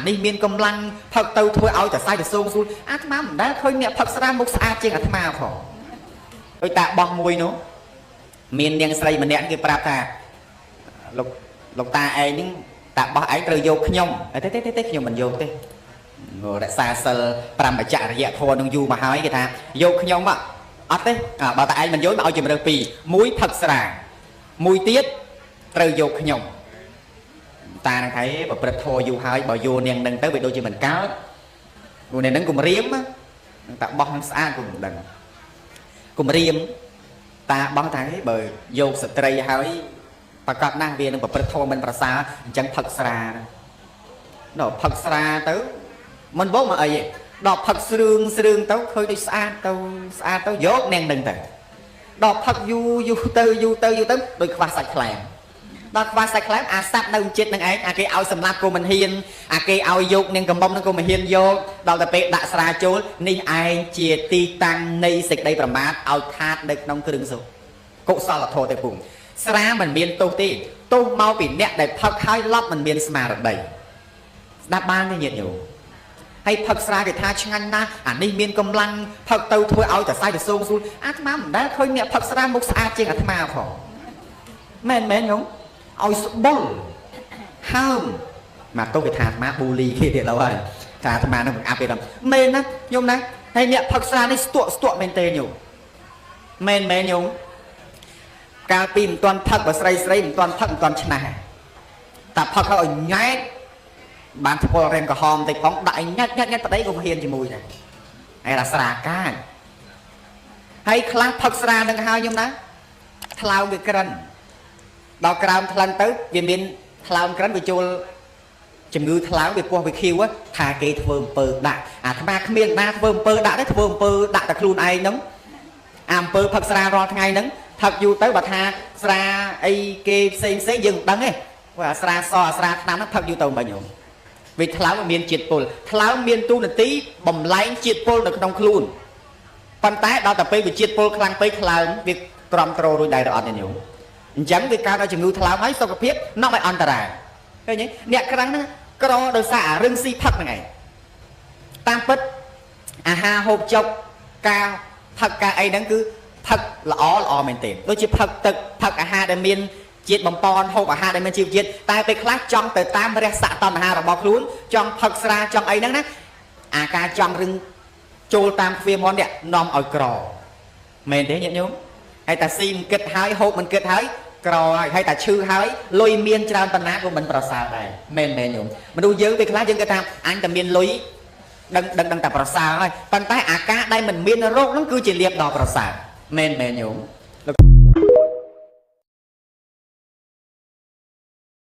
នេះមានកម្លាំងផឹកទៅធ្វើឲ្យតសៃតសងស្រួលអាត្មាមិនដែលឃើញអ្នកផឹកស្រាមុខស្អាតជាងអាត្មាផងដោយតាបោះមួយនោះមាននាងស្រីម្នាក់គេប្រាប់ថាលោកលោកតាឯងហ្នឹងតាបោះឯងត្រូវយកខ្ញុំទេទេទេខ្ញុំមិនយកទេរក្សាសិល5បច្ចរិយធម៌នឹងយូរមកហើយគេថាយកខ្ញុំអត់ទេបើតាឯងមិនយកមកឲ្យជំរើសពីរមួយផឹកស្រាមួយទៀតត្រូវយកខ្ញុំតានឹងថៃប្រព្រឹត្តធម៌យូរហើយបើយកនាងនឹងទៅវាដូចជាមិនកើតព្រោះនាងនឹងគំរាមតាបោះនឹងស្អាតក៏មិនដឹងគំរាមតាបោះថាបើយកស្ត្រីហើយប្រកាសណាស់វានឹងប្រព្រឹត្តធម៌មិនប្រសើរអញ្ចឹងផឹកស្រាដល់ផឹកស្រាទៅមិនបងមកអីទេដល់ផឹកស្រឿងស្រឿងទៅឃើញដូចស្អាតទៅស្អាតទៅយកនាងនឹងទៅដល់ផឹកយូរយូរទៅយូរទៅយូរទៅដូចខ្វះសាច់ខ្លែមដល់ខ្វះសាច់ខ្លែមអាសัตว์នៅចិត្តនឹងឯងអាគេឲ្យសម្លាប់ក៏មិនហ៊ានអាគេឲ្យយកនាងកំមុំនឹងក៏មិនហ៊ានយកដល់តែពេលដាក់ស្រាចូលនេះឯងជាទីតាំងនៃសេចក្តីប្រមាទឲ្យខាតនៅក្នុងគ្រឿងសុខកុសលធម៌ទៅពុំស្រាមិនមានទោសទេទោសមកពីអ្នកដែលផឹកហើយឡប់មិនមានស្មារតីស្ដាប់បានទេញាតិញោមហើយផឹកស្រាគេថាឆ្ងាញ់ណាស់អានេះមានកម្លាំងផឹកទៅធ្វើឲ្យតសៃតសងស្រួលអាត្មាមិនដែលឃើញអ្នកផឹកស្រាមុខស្អាតជាងអាត្មាផងមែនមែនញោមឲ្យស្បុលហើមមកទោះគេថាអាត្មាប៊ូលីគេទៀតឡើយថាអាត្មានឹងបង្អាប់គេដល់មែនណាញោមណាហើយអ្នកផឹកស្រានេះស្ទក់ស្ទក់មែនទេញោមមែនមែនញោមកាលពីមិនទាន់ផឹកបើស្រីស្រីមិនទាន់ផឹកមិនទាន់ឆ្នះតែផឹកហើយឲ្យញ៉ែតបានស្គាល់រែមក្រហមតិចផងដាក់ឲ្យញាត់ញាត់ញាត់ប្តីក៏មិនហ៊ានជាមួយដែរហើយថាស្រាកាចហើយខ្លះផឹកស្រានឹងហើយញោមណាថ្លើមវាក្រិនដល់ក្រោមថ្លឹងទៅវាមានថ្លើមក្រិនវាចូលជំងឺថ្លើមវាពោះវាខៀវថាគេធ្វើអំពើដាក់អាត្មាគ្មានណាធ្វើអំពើដាក់ទេធ្វើអំពើដាក់តែខ្លួនឯងហ្នឹងអាអំពើផឹកស្រារាល់ថ្ងៃហ្នឹងផឹកយូរទៅបើថាស្រាអីគេផ្សេងផ្សេងយើងមិនដឹងទេព្រោះអាស្រាសអាស្រាថ្នាំហ្នឹងផឹកយូរទៅមិនញោមវាថ្លើមមានជាតិពុលថ្លើមមានទូនាទីបំលែងជាតិពុលនៅក្នុងខ្លួនប៉ុន្តែដល់តែពេលវាជាតិពុលខ្លាំងពេកថ្លើមវាទ្រាំទ្ររួចដែរឬអត់ទេញោមអញ្ចឹងវាកើតដល់ជំងឺថ្លើមហើយសុខភាពនាំឲ្យអន្តរាយឃើញទេអ្នកខ្លាំងហ្នឹងក្រដោយសារអារឿងស៊ីផឹកហ្នឹងឯងតាមពិតអាហារហូបចុកការផឹកការអីហ្នឹងគឺផឹកល្អល្អមែនទេដូចជាផឹកទឹកផឹកអាហារដែលមានជាតិបំពន់ហូបអាហារដែលមានជីវជាតិតែពេលខ្លះចង់ទៅតាមរស័កតណ្ហារបស់ខ្លួនចង់ផឹកស្រាចង់អីហ្នឹងណាអាការចង់រឹងចូលតាមទ្វារមាត់នេះនាំឲ្យក្រមែនទេញាតិញោមហើយតាស៊ីមិនគិតហើយហូបមិនគិតហើយក្រហើយហើយតាឈឺហើយលុយមានច្រើនប៉ុណ្ណាក៏មិនប្រសើរដែរមែនមែនញោមមនុស្សយើងពេលខ្លះយើងគិតថាអញតែមានលុយដឹងដឹងដឹងតែប្រសើរហើយប៉ុន្តែអាការដែលមិនមានរោគហ្នឹងគឺជាលៀបដល់ប្រសើរមែនមែនញោម